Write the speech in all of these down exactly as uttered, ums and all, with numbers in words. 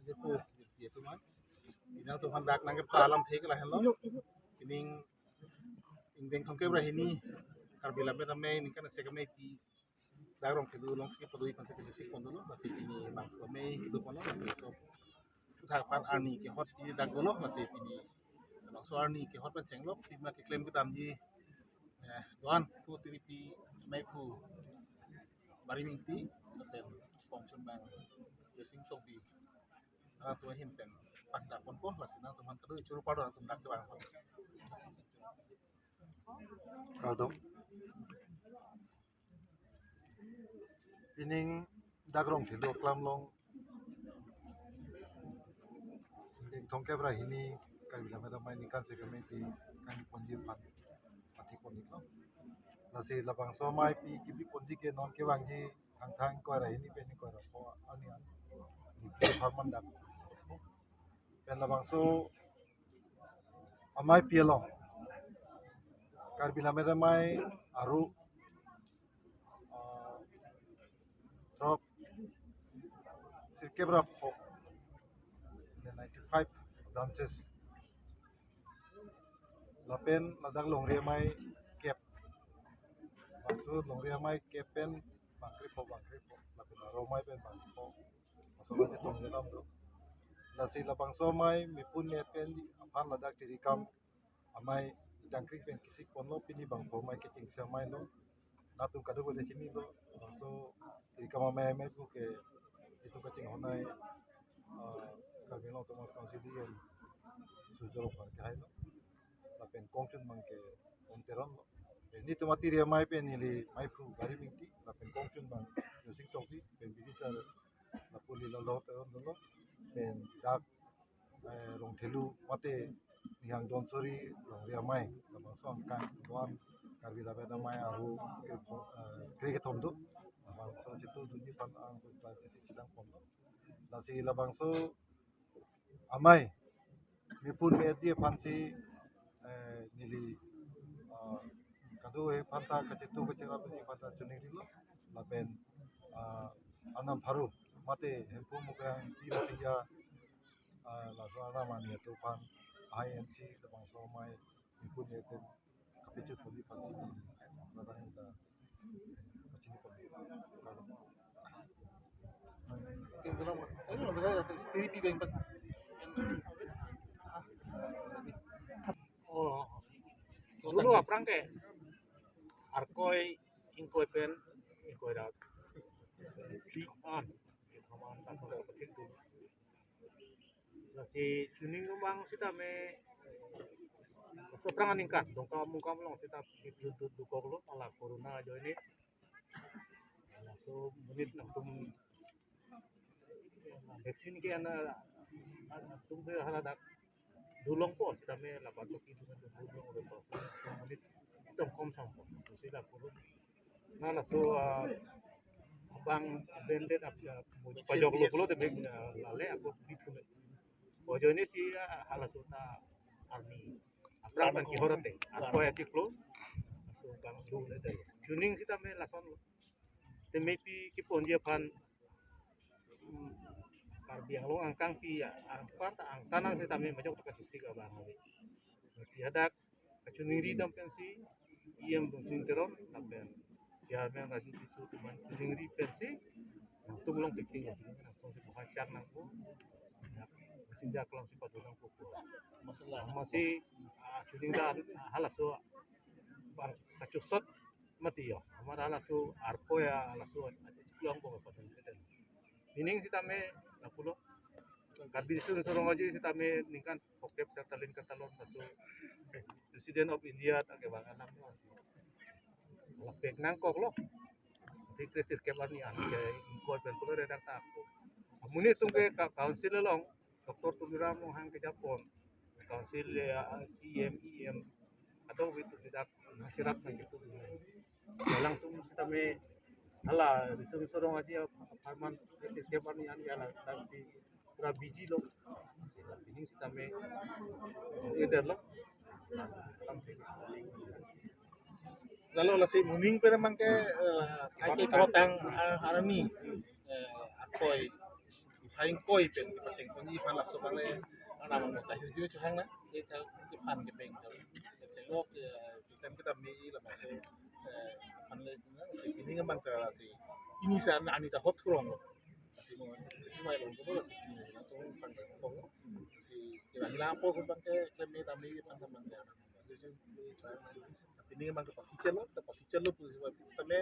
Jirpo, jirpi atum an. Pini nangtumphan dak nangkepha alamthe ke lahenlo. Pining ingdeng thomkep ra hini Karbi Lammet Amei ningkan isi kemeipi dak Rongthelu alongsi kepadoji aphan si kachesik pon dolo, lasi pini bang amei kedo ponlo, lasi so suthak aphan arni kehot pini dak dolo, lasi pini bangso arni kehot pen chenglok, pini ma keklem kedamji, eh, do-an pu tiripi meiphu Barim Ingti, lapen kongchun bang Yosing Tokbi. Nangtum ahin pen panda ponpo, lasi nangtumphan kado ichuru pado nangtum dak kevang pon. Kardom. Pining dak Rongthelu aklam along ingdeng thomkep ra hini Karbi Lammet Amei ningkan isi kemeipi kangni ponji aphan pati pon iklo. Lasi labangso ameipi kipi ponji ke non kevangji Thangthang ingkoi ra hini pen ingkoi ra pho arni an. Ni pi pharman dak. Pen labangso ameipi along Karbi Lammet Amei aru, ah, throk sirkep ra pho, ninety-five branches. Lapen ladak longri amei kep. Bangso longri amei kep pen bang krepho, bang krepho. Lapen aro amei pen bang pho. Laso amei chetong kedam do. Lasi labangso amei mepun me-et pen aphan ladak Tirikam amei Tangkring pen kesik ponlo, pini bang pho amei kechengsi amei lo. Nangtum kadokave chinilo, bangso Tirikam amei, amei pu ke itum kachinghon ai, ah, Karbi Anglong Autonomous Council D M Surjya Rongphar kehai lo. Lapen kongchun bang ke Om Teron lo. Pen nelitum atiri amei pen neli meiphu Barim Ingti, lapen kongchun bang Yosing Tokbi, pen bidisar lapu neli Lalo Teron dolo. Pen dak, eh, Rongthelu mate Nihang Donsori longri amei, labangso angkang do-an Karbi Lammet Amei aru, eh, krekethom do. Labangso chetu dunji aphan ang kechesik chedang ponlo. Lasi labangso amei mepun me-etji aphan si, eh, neli, ah, kadokave aphanta kachetu kacherap dunji aphanta choningrilo. Lapen, ah, Arnam Pharo mate Hemphu Mukrang Pi Lasingja, ah, laso Arnam Arni atum aphan, I N C labangso amei mepun me-et pen kapachut ponji aphan si neli ladak ta pachini ponlo. Kardom. Oh, dulu aphrang ke Arkoi ingkoi pen ingkoi ra. An, an, laso pathik dulu. Lasi chuning abang sitame, laso aphrang aningkan Dongkamukam along sita kipi dut dukoklo, hala corona ajoine. Laso monit nangtum vaccine ke ana, ana tum ke hala dak dolongpo sitame, lapen to kipi dut dolongpo. Monit itum kom sangpo. Sita puro. Na laso, ah, abang banded ap, ah, pajoklo pulote bek, ah, lale ako bit keme. Ajoine si, ah, halaso ta arni aphrang ta kehor ate, ako ya chiklo. Laso abang dule dai. Chuning sitame lasonlo. Te meipi keponji aphan, hmm, Karbi Anglong angkangpi ya, angpar ta angtanang sitame majok ta kachesik abang ave. Si hadak kachoningri dam pensi, E M Dongsing Teron, lapen Chairman Raju Tisso atum an choningri pensi, nangtum along pekting ya, nangtum si buha chak nangpo, ya, mesin jak kelam si padu nangpo. Masalah. Masi, ah, chuning da, ah, halaso, bar kachosot mati yo, amar halaso Arkoi ya, halaso, ah, chiklong po padu. Meaning sitame, napulo, Karbi Riso Nimso Rong Aji sitame ningkan thomkep sertalin katalon laso President of India ta kevang anam lo si. Lapek nangkoklo. Di kre sirkep arni an ke ingkoi pen pulo redak ta ako. Amonit atum ke ka-, council along, Doctor Tuliram Ronghang kejapon. Council ya, C M, E M. Atau itu tidak sirap na gitu. Alangtum sitame hala Riso Nimso Rong Aji apharman sirkep arni an ya la taksi pura busy lo. Ini sitame leader lo. Lalu lasi moning pen abang ke, eh, kaike kotang, eh, army, eh, Arkoi. Thaing koi pen kepacheng ponji aphan laso abang le anam mo ta hirjume chohang na, kita kephan kepeng. Chenglo ke, kita kita me la maso, eh, aphan le na si pini ngamang ta si ini sa na ani ta hot kurong lo. Si mo, si mai long ko si pini na to pang ta kurong lo. Si kira hila po ko abang ke klem me ta me aphan ta mang ta. Pini ngamang ta pakichello, ta pakichello pu si wa pista me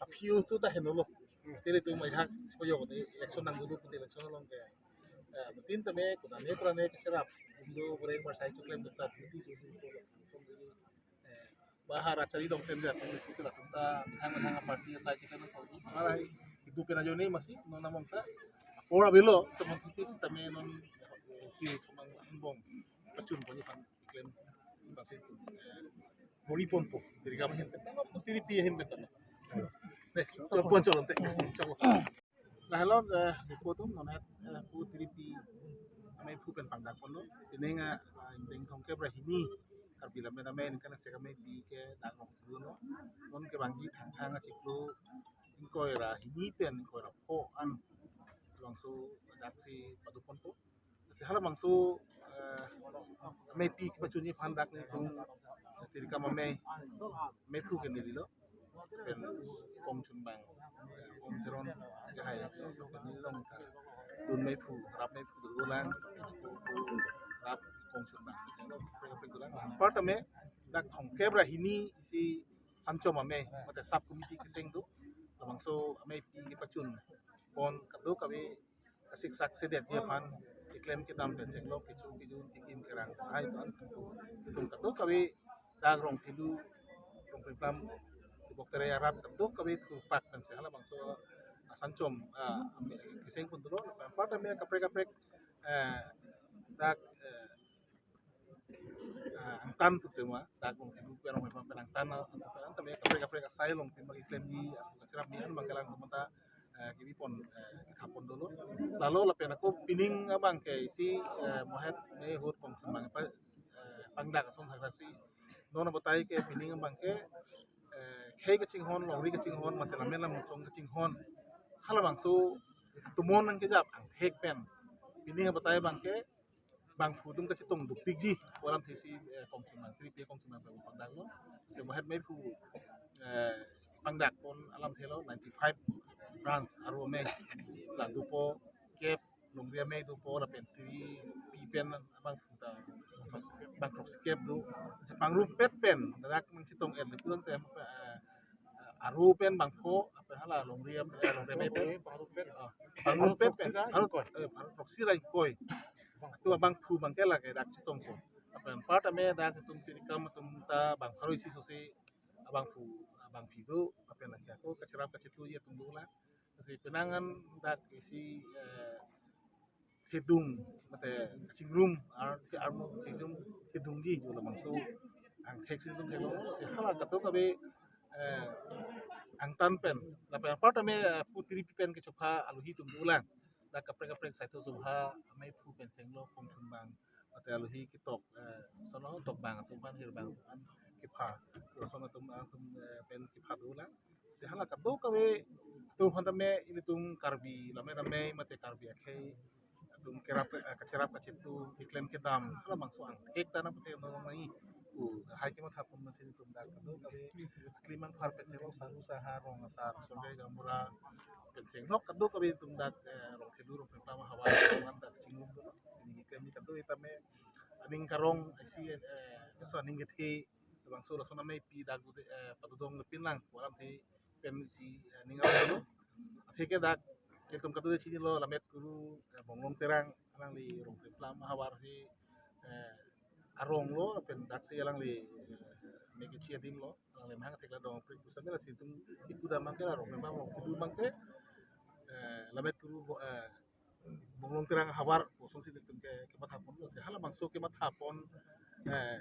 aphiu tu ta henolo. Tele tu mai hak, so yo ko election nang dulu pu election along ke. Eh, mutin tame, kuna ne, kuna ne, kecherap. Indo goreng mar sai chuklem kita, dulu, dulu, dulu, dulu, dulu. Eh, bahar achari dong tem jat, dulu, dulu, dulu, dulu, hang, hang, party sai chuklem, dulu, dulu. Malah, idu pena jone masih, non namong ta. Ora belo, teman kita sih tame non, eh, kiri teman bong, pachun ponji aphan, klem, masih itu. Eh, bori ponpo, diri kami hin, tama, putiri pi hin, tama. Deh, coba pon, coba, teh, coba. Lahenlo, eh, dipo atum non het, eh, pu tiripi amei phu pen pangdak ponlo. Pining, eh, ingdeng thomkep ra hini Karbi Lammet Amei aningkan asek ameipi ke dak rong phlu lo. Non kevangji Thangthang achiklo ingkoi ra hini pen ingkoi ra pho an labangso dak si pado ponpo. Si halabangso, eh, ameipi kepachunji aphan dak nelitum Tirikam Amei, amei phu ke neli lo. Pen Kongchunbang, eh, Om Teron ke hai, pen neli long ta dun amei phu, rap amei phu dolang, rap Kongchunbang. Pen dolang. Anpar tame dak thomkep ra hini si Sanchom Amei, mate sub committee keseng do, labangso ameipi kepachun pon kadokave kasiksak sedetji aphan keklem kedam pen chenglo kecho kejun kekim kerang hai ton itum kadokave dak Rongphelu, Rongpheplam, Boktere arat kadokave thurpak pen si halabangso Sanchom, ah, keseng pon dolo. Anpar tame kaprek kaprek, eh, dak, eh, ah, angtan putema, dak Rongphelu pen Rongpheplam pen angtan, ah, angtan tame kaprek kaprek asai along pen bagi klemji, ah, kacherap mi an bang kelang pemata, eh, kebi pon, eh, kethap pon dolo. Lalo lapen ako pining abang ke isi, eh, mo het me ahut Kongchunbang pa, eh, pangdak ason thakthak si. Non abatai ke pining abang ke, eh, khei kachinghon, longri kachinghon, mate lamen lamchong kachinghon. Halabangso tomon nangkejap angthek pen. Pining abatai abang ke bangphu atum kachetong dopikji pu alamthe si, eh, Kongchunbang, tiripi Kongchunbang pen pangdaklo. Si mo het amei phu, eh, pangdak pon alamthe lo, ninety-five branch aro amei la dopo, kep longri amei dopo lapen tiripi pen bangphu ta bang throksi kep do. Si pangrumpet pen dak nangchetong-et le pulote, eh, aro pen bangpho, lapen hala longri am-, eh, longri amei pen. Pangrumpet pen, pharo, eh, pharo throksi ra ingkoi. Tu abangphu abang ke lake dak chetongpo. Lapen anpar tame dak itum Tirikam atum ta bang pharo isi sose abangphu, abangpi do, lapen lake ako kacherap kachetuji atum dolang. Si penang an dak isi, eh, hedung, mate kachingrum, ar, ke armo kachingrum hedungji jo labangso angthek si itum theklo. Si hala kadokave, eh, angtan pen, lapen anpar tame, eh, pu tiripi pen kechopha alohi atum dolang. Dak kaprek kaprek saito sobha amei phu pen chenglo Kongchunbang, mate alohi ketok, eh, sono tokbang atum aphan, hirbang atum aphan kepha, lason atum, atum, eh, pen kepha dolang. Si hala kadokave atum aphan tame ilitum Karbi Lammet Amei mate Karbi akhei atum kerap, eh, kacherap kachetu keklem kedam halabangso angthek ta nangpathe nang nangji pu hai kematha pon masi itum dak kadokave akliman phar pen chenglo saru saha rong asar songai gaonbura pen chenglo kadokave itum dak, eh, Rongphelu Rongpheplam ahavar atum an dak chingrum do. Pini keklem ni kadokave tame aning karong isi, eh, laso aning kethe labangso lason ameipi dak, eh, padodong le pinlang pu alamthe pen si, eh, ning arong lo. Athe ke dak ilitum kadokave chinilo Lammet Kuru, eh, Bonglong Terang, alangli Rongpheplam ahavar si, eh, arong lo, pen dak si alangli, eh, me kechi adim lo, alangli mahang thek la dong prik pusami lasi itum ipu dam abang ke la Rongpheplam Rongphelu abang ke, eh, Lammet Kuru bo, eh, Bonglong Terang ahavar kosonsi itum ke kematha ponlo, si halabangso kematha pon, eh,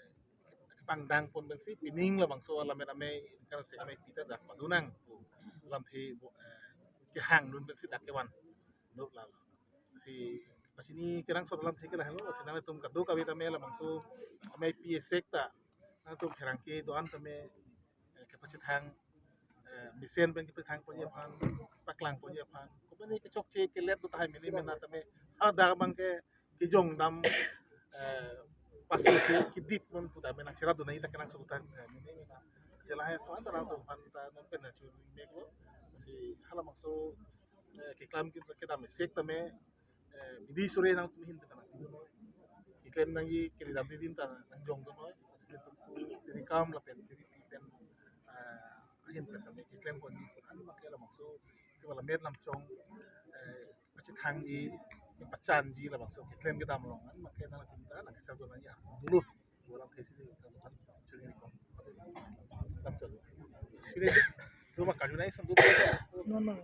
kepangdang pon pensi pining labangso Lammet Amei aningkan asek ameipi ta dak padonang pu alamthe bo, eh, kehang dun pensi dak kevan do lalo. Si pachini kenangsot alamthe ke lahelo, si nanglitum kadokave tame labangso ameipi asek ta nangtum pherangke do-an tame, eh, kepachethang, eh, mesen pen kepachethang ponji aphan, paklang ponji aphan, ko Mane kechokche kelet do tahai mene mena tame. Ada abang ke kejong dam, eh, pasi si kedip non pu tame nang sera do nai ta kenang surutan, eh, mene mena. Sela hai ko antara ko pan ta non pen na chu me ko. Si halabangso, eh, keklam ke kedam sek tame, eh, bidi sore nangtum ahin pen ta nang. Keklem nangji kiri dam di din ta nangjong do noi. Diri kam lapen diri pen, eh, ahin pen tame keklem ko ni an ma ke labangso. Kewala met lam chong, eh, pachethangji, pachanji labangso keklem kedam along an ma ke nangtum ta nang kachal do nangji dulu. Bolang thesi di ta bukan chini ko. Lam chong. Ini dulu ma kaju nai sam dulu. No, no.